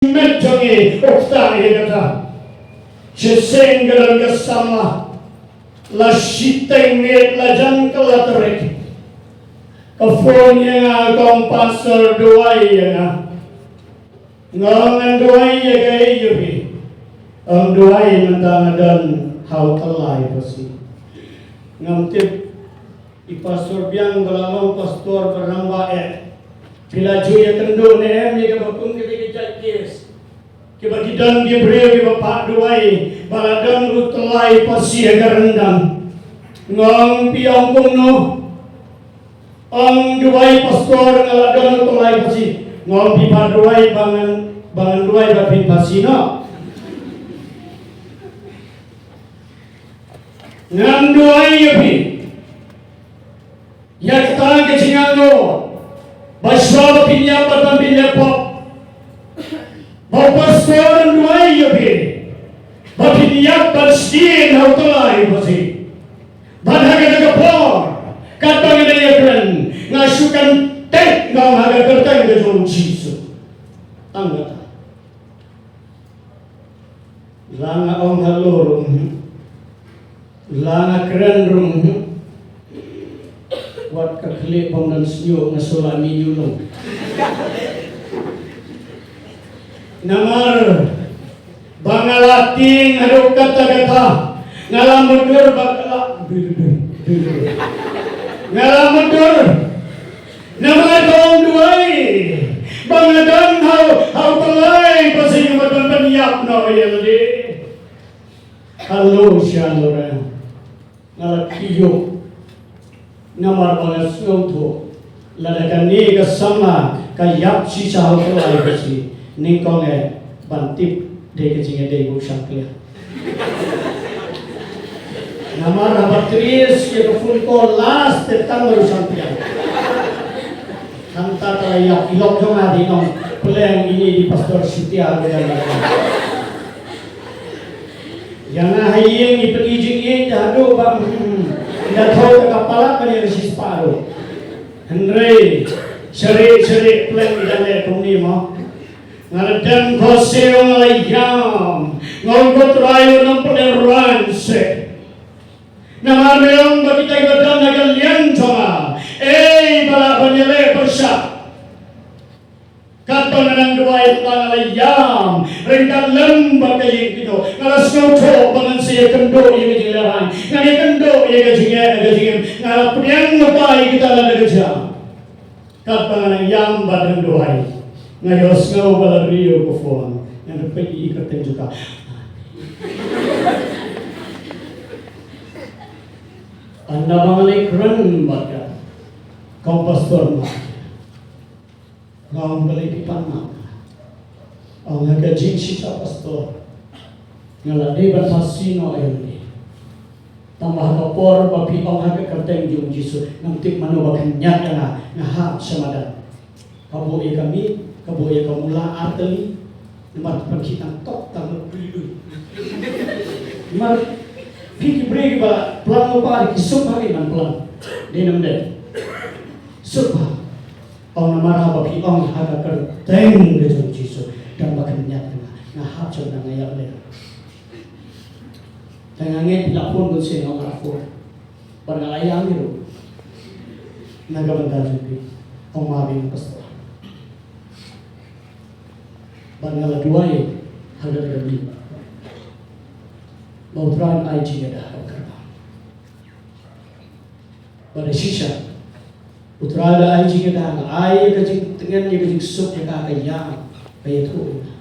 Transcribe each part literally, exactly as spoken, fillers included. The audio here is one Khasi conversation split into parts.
shimet jong ngi u ktah ïa kata. Shisien ka don ka samla, la shiteng miet, la jan kylla tarik, ka phone ïa nga, ka ong, "Pastor, duwai ïa nga." Nga ong, "Ngan duwai ïa kaei ïa phi?" Ong, "Duwai mynta nga don ha u tyllai pasi." Ngam tip i Pastor Biang ba la long pastor ba rangbah eh, phi la ju ïakynduh ne em ïa kaba kum kine ki jait case, kiba ki don ki briew kiba phah duwai ba la don u tyllai pasi ha ka ryndang? Nga ong, "Phi ong kumno?" Ong, "Duwai pastor, nga la don u tyllai pasi." Nga ong, "Phi phah duwai ba ngan, ba ngan duwai ba phin pasi noh?" Ngan duwai ïa phi ïa kata ka jingangnud, ba shuwa ba phin ïap bad ban phin leh pop, ba u pastor un duwai ïa phi ba phin ïap ban sdien ha u tyllai pasi. Bad ha kata ka por, katba nga dang ïakren, nga shu kyntiew, nga ong, "Ha ka kyrteng ka jong u Jisu." Tang kata. La nga ong hello ruh, hmm. La nga kren ruh, hmm. Wat ka khlieh bym don shñiuh, nga shu la mih ñiuh lum. Namar ba nga la tieng haduh katta katta, nga la mutdur ba ka la, nga la mutdur. Namar ka ong duwai ba nga don ha u, ha u tyllai pasi, nga ban pynïap noh ïa lade. Hello sha loreng. Nga la kyiuh. Namar ba nga sngewthuh, lada kane ka samla ka ïap shisha ha u tyllai pasi, nyngkong eh ban tip dei ka jingïadei bad u shangpliang. Namar haba trace ïa ka phone call last te tang u shangpliang. Hangta ka la ïap, i lok jong nga dei nongpleng, ine i Pastor Shutia ruh ïa nga. Ïa nga ha ïing i pyni jingïeit da haduh ba, hmm, da thaw da ka palat ban ïa ka shispah ruh. Hynrei shari shari pleng i da leh kumne mo. Nga la dem khohsiew, nga la ïam, nga ong ko Trai, u nongpynïaid rang seh. Namar me ong ba kita kiba don ha ka liang jong nga, ei ba lah ban ïaleh pyrshah. Katba nga dang duwai, nga la ïam ryngkat lem bad ka ïing kynduh. Nga la sngewthuh ba ngan sa ïakynduh ïa ka jinglehrain, ngan ïakynduh ïa ka jingeh, ïa ka jingim. Nga la pdiang lypa ïa kita lada ka jia. Katba nga dang ïam bad dang duwai, nga ïohsngew ba la riew ka phone. Ngan peit ïa ka kyrteng jong ka. Ynda ba nga leit kren bad ka, ka ong, Pastor, ma, nga ong, balei phi pan ma? Ong, ha ka jingshisha Pastor, nga la dei ban phasi noh ïa lade. Tangba ha ka por ba phi ong ha ka kyrteng jong u Jisu, ngam tip mano ba khynñiat ïa nga, nga hap sha madan. Ka buh ïa ka mih, ka buh ïa ka mula ar tylli. Namar pynkhih tang tok tang lui lui. Namar phi ki briew kiba plan lypa, ki suk bha ki ban plan. Dei nam dei? Suk bha. Ong, namar haba phi ong ha ka kyrteng ka jong u Jisu, tang ba khynñiat ïa nga, nga hap sha madan, nga ïap leh. Tang nga ngeit phi la phone bunsien, nga ong nga la phone. Bad nga la ïam hi ruh na ka bynta jong phi. Ong ma, biang, Pastor. Bad nga la duwai ha ka kyrteng ba U Trai un ai jingïada ha ka kyrpang. Bad shisha U Trai u la ai jingïada, u la ai ka jingtngen, ïa ka jingsuk, ïa ka, ka ïam, ka ïathuh ïa nga.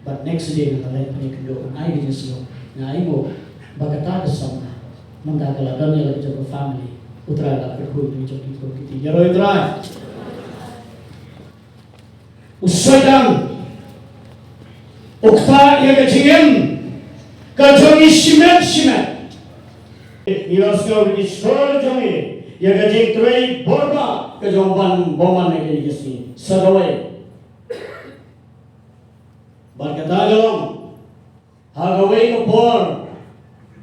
Bad next day nga la leit pynïakynduh, nga ai ka jingsngew, nga ai mo ba kata ka samla mynta ka la don ïa la ka jong ka family. U Trai u la kyrkhu ïa la ka jong ki khun ki kti. Ïaroh ïa U Trai. U Soitan u ktah ïa ka jingim ka jong ngi shimet shimet. Ngi la sngew ki sor jong ngi ïa ka jingtrei bor ba ka jong u ban bymman ha kine ki sngi. Sa kawei. Bad kata ka long, ha kawei ka por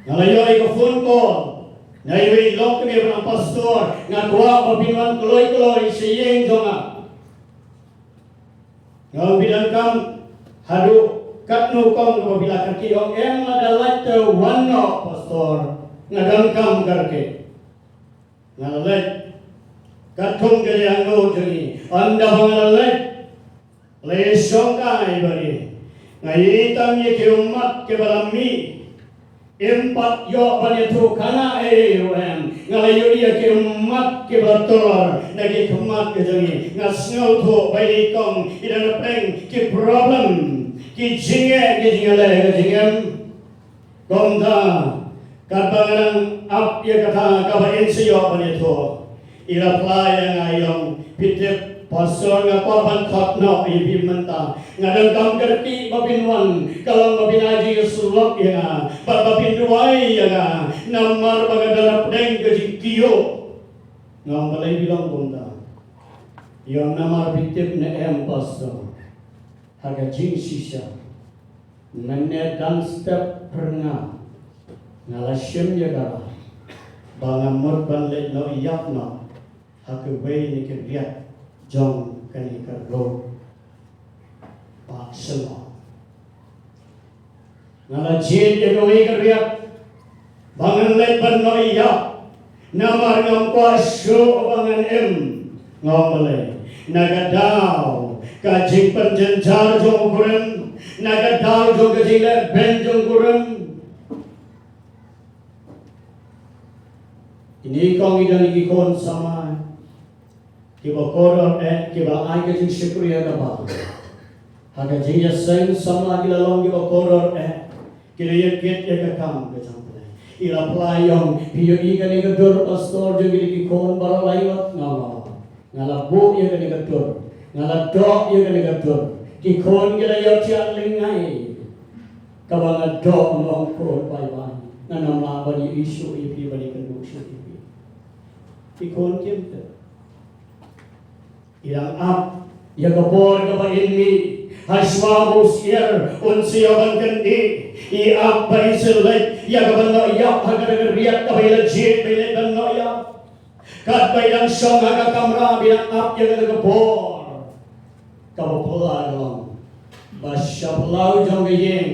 nga la ïoh ïa ka phone call na iwei i lok kmie ba dang pastor, nga kwah ba phin wan kloi kloi sha ïing jong nga. Nga ong, phi donkam Haduh katno kong kaba phi la kyrkieh? Ong em, lada lait te wan noh pastor, nga donkam kyrkieh. Nga la leit katkum ka jingangnud jong ngi. Ynda ba nga la leit, la ïashong kai bad ngi. Nga ïohi tang ïa ki ummat kiba la mih. Im pat ïoh ban ïathuh kana ei ei ruh em. Nga la ïohi ïa ki ummat kiba tur na ki khmat ka jong ngi. Nga sngewthuh ba ïa i kong i don hapdeng ki problem, ki jingeh, ki jingeh, ki jingeh. Kumta, katba nga dang ap ïa kata kaba in sa ïoh ban ïathuh, i la phla ïa nga, i ong, phi tip pastor, nga kwah ban khot noh ïa phi mynta. Nga donkam kyrkieh ba phin wan, ka long ba phin ai jingïasyllok ïa nga bad ba phin duwai ïa nga, namar ba nga don hapdeng ka jingkyiuh. Nga ong, balei phi long kumta? I ong, namar phi tip ne em pastor, ha ka jingshisha mynne dang step phyrnga, nga la shim ïa ka ba nga mut ban leit noh ïap noh ha kawei na ki riat jong kane ka road. Ba shalom. Nga la jied ïa kawei ka riat ba ngan leit ban noh ïap. Namar ngam kwah shuh ba ngan im. Nga ong, balei? Na ka daw ka jingpynjynjar jong u kurim, na ka daw jong ka jingleh beiñ jong u kurim. Kine kong i don ïa ki khun samla kiba kordor eh, kiba ai ka jingshakri ha kaba, ha ka jingïaseng samla ki la long kiba kordor eh. Ki la ïakit ïa ka kam ka jong U Blei. I la phla, i ong, phi ïohi kane ka dur pastor jong kine ki khun baroh lai wat? Nga ong, nga la buh ïa kane ka dur, nga la doh ïa kane ka dur. Ki khun ki la ïohthiah lyngngai. Kaba nga doh, nga ong, khun, bye bye. Ngan ym lah ban ïohi shuh ïa phi, ban ïakynduh shuh ïa phi. Ki khun kim tip. I dang ap ïa ka bor kaba in mih, ha shuwa ba u syiar un sa ïoh ban kyndit. I ap ba in sa leit ïa ka ban noh ïap ha kata ka riat kaba i la jied ba i leit ban noh ïap. Katba i dang shong ha ka kamra ba i dang ap ïa kata ka bor, kaba phylla ka long ba sha phyllaw jong ka ïing,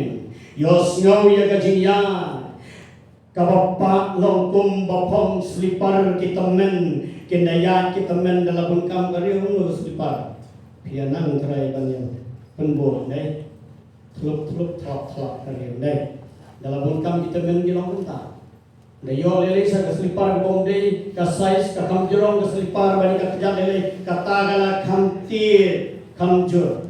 ïohsngew ïa ka jingïaid kaba pah long kumba phong slipar ki tymmen, ki nda ïaid ki tymmen. Da la bun kam ka riew, hangno ka slipar? Phi ïa nang trai ban ïa pynbud, ne? Thlup thlup thlap thlap ka riew, ne? Da la bun kam ki tymmen ki long kumta. Da ïoh lei lei sa ka slipar kaba ym dei ka size, ka kham jrong ka slipar, bad ka kjat lei lei, kata ka la kham tied kham jur.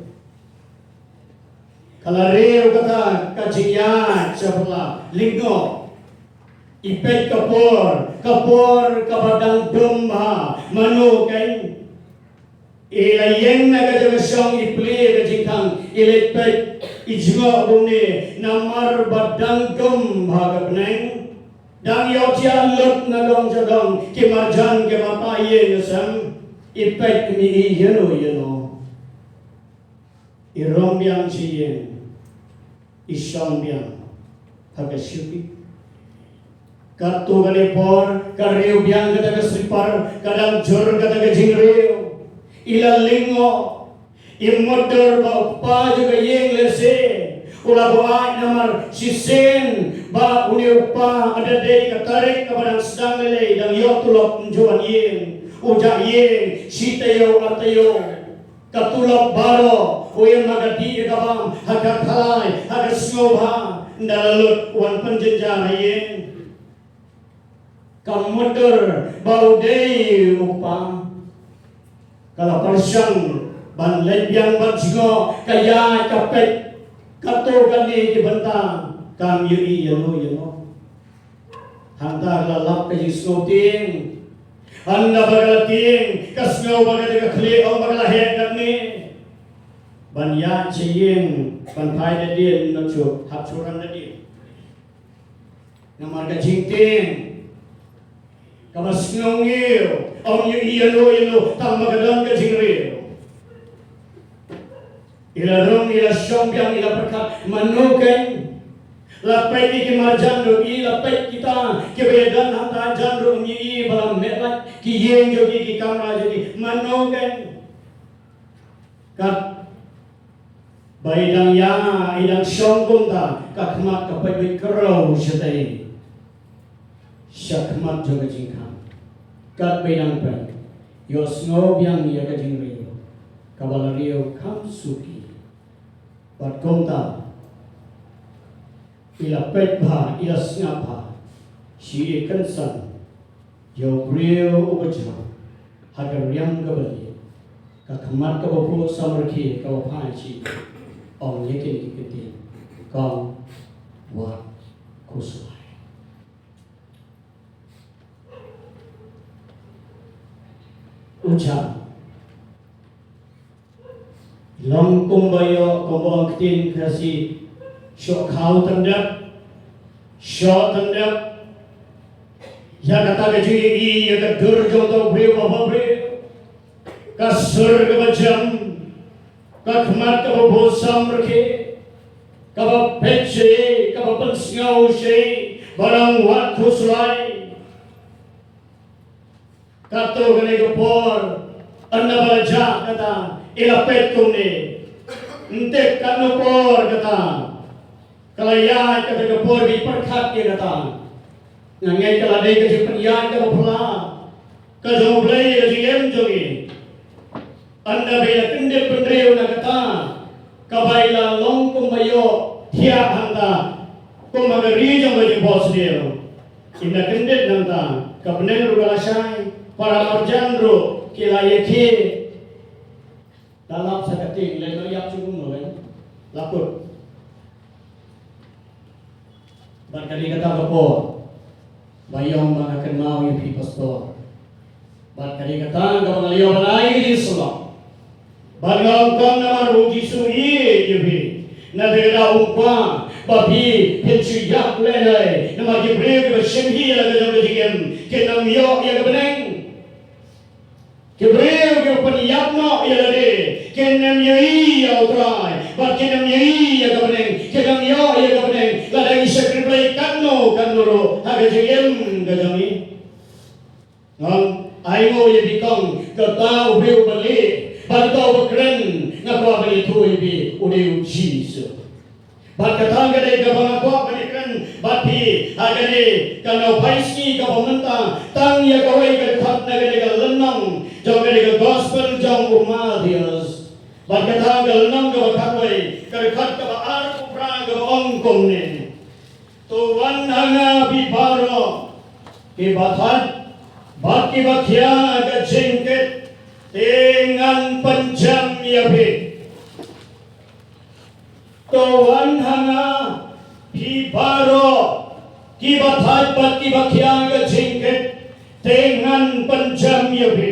Ka la riew kata ka jingïaid sha phylla, lyngngoh. I peit ka por, ka por kaba dang dum bha, mano kein? I la ïeng na ka jaka shong, i plie ka jingkhang, i leit peit, i jngoh kumne, namar ba dang dum bha ka bneng. Dang ïohthiah lut na dong sha dong, ki marjan ki marpa ïing sem. I peit, i mih ïano ïano. I rung biang sha ïing, i shong biang ha ka shuki. Katto katne por ka riew biang kata ka slipar, ka dang jur kata ka jingriew. I la lyngngoh, i mutdur ba u kpa jong ka ïing lehse u la buaid, namar shisien ba une u kpa, lada dei ka tarik kaba dang sdang lei lei, dang ïoh tulop, ym ju wan ïing. U jah ïing shi taïew ar taïew. Ka tulop baroh u im ha ka dih ïa ka bam, ha ka khalai, ha ka sngewbha. Ynda la lut, wan pynjynjar ha ïing. Ka mutdur ba u dei u kpa. Ka la pyrshang ban leit biang ban jngoh, ka ïaid ka peit katto katne ki bynta, kam ïohi ïano ïano. Hangta ka la lap ka jingsngewtieng. Hynda ba ka la tieng, ka sngew ba ka dei ka khlieh, ong ba ka la heh katne ban ïaid sha ïing, ban phai da dien, noh shuh, hap shu ran da dien. Namar ka jingtieng kaba sngewngiew, ym ïohi ïano ïano, tang ba ka don ka jingriew. I la rung, i la shong biang, i la pyrkhat, mano kein? La peit ïa ki marjan ruh i, la peit kita kiba ïadon hangta hajan ruh, ym ïohi ba la meh lait ki ïing jong ki, ki kamra jong ki. Mano kein? Kat Ba i dang ïa, i dang shong kumta, ka khmat ka peit beit kyrpang shatei sha khmat jong ka jingkhang. Katba i dang peit, ïohsngew biang ïa ka jingriew kaba la riew kham suki. Bad kumta i la peit bha, i la sngap bha, shi i kynsan ïa u briew uba jam ha ka riam kaba lieh, ka khmat kaba phuh samrkhie kaba phai sha i, ong ïa kine ki ktien, kong, wat khuslai. U jam long kumba ïoh, kumba ong ktien Khasi, shoh khaw tyndep, shoh tyndep. Ïa kata ka jingïohi ïa ka dur jong uto u briew bapher briew, ka sur kaba jem, ka khmat kaba phuh samrkhie, kaba peit sha i, kaba pynsngew sha i, ba dang wat khuslai. Katto katne ka por, ynda ba la jah kata, i la peit kumne. Ym tip katno por kata ka la ïaid, kata ka por ba i pyrkhat ïa kata. Nga ngeit ka la dei ka jingpynïaid kaba phylla ka jong U Blei ïa ka jingim jong i. Ynda ba i la kyndit bynriew na kata kaba i la long kumba ïoh thiah hangta kum ha ka ri jong ka jingphohsniew. Ynda kyndit nangta, ka bneng ruh ka la shai, para marjan ruh ki la ïakhih. La lap sa ka tieng, leit noh ïap sha kumno lei, la kut. Bad ka dei kata ka por ba i ong ba nga kynmaw ïa phi, pastor. Bad ka dei kata kaba nga la ïoh ban ai ïa ka jingsyllok. Bad nga ong, kong, namar ba U Jisu u ïeit ïa phi, nangta ka dei, um kwah ba phi phin shu ïap lehnoh, namar ki briew kiba shim hi ïa la ka jong ka jingim kin ym ïoh ïa ka bneng. Ki briew kiba pynïap noh ïa lade kin ym ïohi ïa U Trai, bad kin ym ïohi ïa ka bneng, kin ym ïoh ïa ka bneng, lada ki shakri Blei katno katno ruh ha ka jingim ka jong ngi. Nga ong, ai nguh ïa phi, kong, kata u briew uba lieh bad uta uba kren, nga kwah ban ïathuh ïa phi, u dei U Jisu. Bad kata ka dei kaba nga kwah ban ïakren bad phi ha kane ka Nohphaisngi kaba mynta, tang ïa kawei ka dkhot na kane ka lynnong jong kane ka Gospel jong u Mathaios. Bad kata ka lynnong kaba khatwei, ka dkhot kaba arphew phra, kaba ong kumne: To wan ha nga phi baroh kiba thait bad kiba khia ka jingkit, te ngan pynjem ïa phi. To wan ha nga phi baroh kiba thait bad kiba khia ka jingkit, te ngan pynjem ïa phi.